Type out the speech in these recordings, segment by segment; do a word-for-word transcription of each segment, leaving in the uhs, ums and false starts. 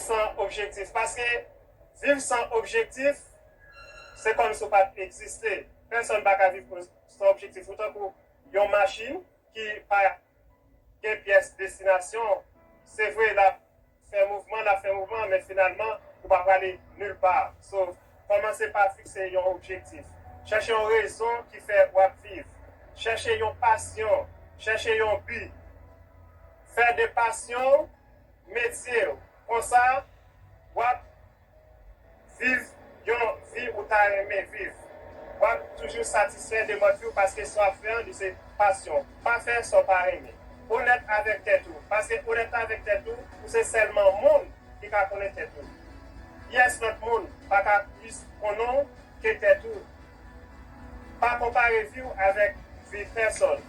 San objektif. Paske viv san objektif, se kòmsi w pa t egziste. Pèsonn pa ka viv san objektif. Ou tankou yon machin ki pa gen pyès destinasyon. Se vre, l ap fè mouvman, l ap fè mouvman, men finalman, ou pa prale nil pa. So, kòmanse pa fikse yon objektif. Chèche yon rezon ki fè w ap viv. Chèche yon pasyon. Chèche yon bi. Fè de pasyon w metye w. Konsa, w ap viv yon vi ou ta renmen viv. W ap toujou satisfè de mòd vi w paske sa w ap fè an, li se pasyon. Pa fè sa w pa renmen. Onèt avèk tèt ou. Paske onèt avèk tèt ou, ou se sèlman moun ki ka konnen tèt ou. Pyès lòt moun pa ka plis konnen w ke tèt ou. Pa konpare vi w avèk vi pèsonn.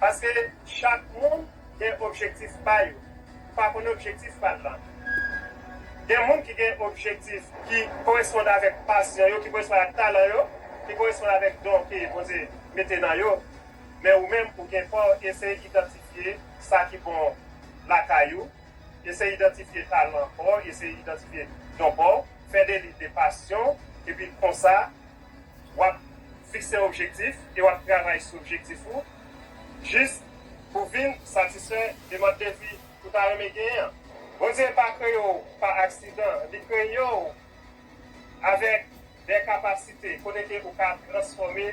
Paske chak moun gen objektif pa yo. Ou pa konnen objektif pa l lan. Gen moun ki gen objektif ki koresponn avèk pasyon yo, ki koresponn ak talan yo, ki koresponn avèk don ke Bondye mete nan yo. Men ou menm, ou gen pa w, eseye idantifye sa ki bon lakay ou, eseye idantifye talan pa w, eseye idantifye don pa w, fè de li de pasyon, epi konsa, w ap fikse objektif e w ap travay sou objektif ou jis pou vin satisfè de mòd de vi ou ta renmen genyen an. Bondye pa kreye w pa aksidan, li kreye w avèk de kapasite kote ke ou ka transfòme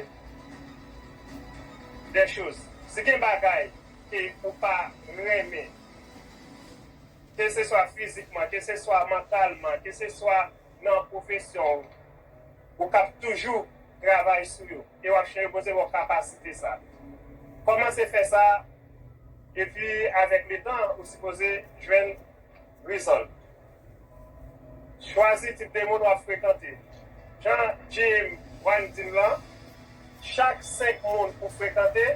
de choz. Si gen bagay ke ou pa renmen, ke se swa fizikman, ke se swa mantalman, ke se swa nan pwofesyon ou, ou k ap toujou travay sou yo. E w ap chèche poze bò kapasite sa. Kòmanse fè sa, epi avèk letan, ou sipoze jwenn result. Chwazi tip de moun w ap frekante. Jan Jim Wan di l lan, chak senk moun ou frekante,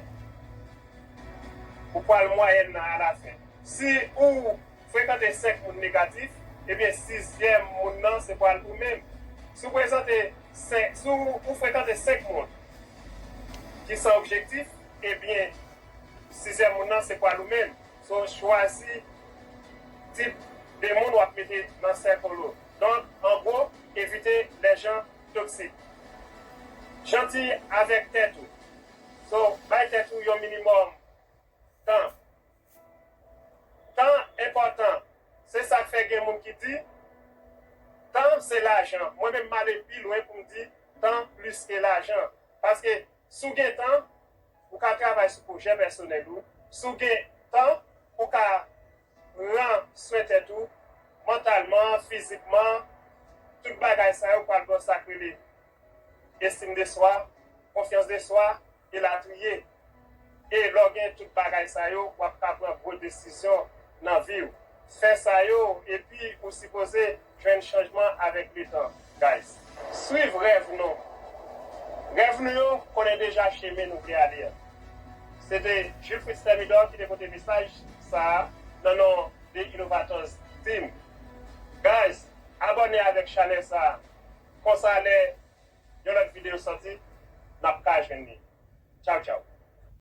ou pral mwayèn nan alafen. Si ou frekante senk moun negatif, ebyen, sizyèm moun nan se pral ou menm. Si w prezante senk, si w, ou frekante senk moun ki san objektif, ebyen, sizyèm moun nan se pral ou menm. So, chwazi tip de moun w ap mete nan sèkòl ou. Donk, an gwo, evite les gens toxiques. Janti avèk tèt ou. So, bay tèt ou yon minimòm tan. Tan enpòtan. Se sa k fè gen moun ki di, tan se lajan. Mwen menm, m ale pi lwen pou m di, tan plis ke lajan. Paske si w gen tan, ou ka travay sou pwojè pèsonèl ou. Si w gen tan, ou ka pran swen tèt ou, mantalman, fizikman, tout bagay sa yo pral ba w sa k rele estim de swa, konfyans de swa, elatriye. E lè w gen tout bagay sa yo, w ap ka pran gwo desizyon nan vi w. Fè sa yo, epi ou sipoze jwenn chanjman avèk letan, guys. Swiv rèv nou. Rèv nou yo konnen deja chemen nou vle ale an. Se te Jules Fritz Thermidor ki te pote mesaj sa a nan non de Innovators Team. Guys, abòne avèk chanèl sa a. Konsa lè yon lòt videyo sòti, n ap ka jwenn li. Tchaw, tchaw.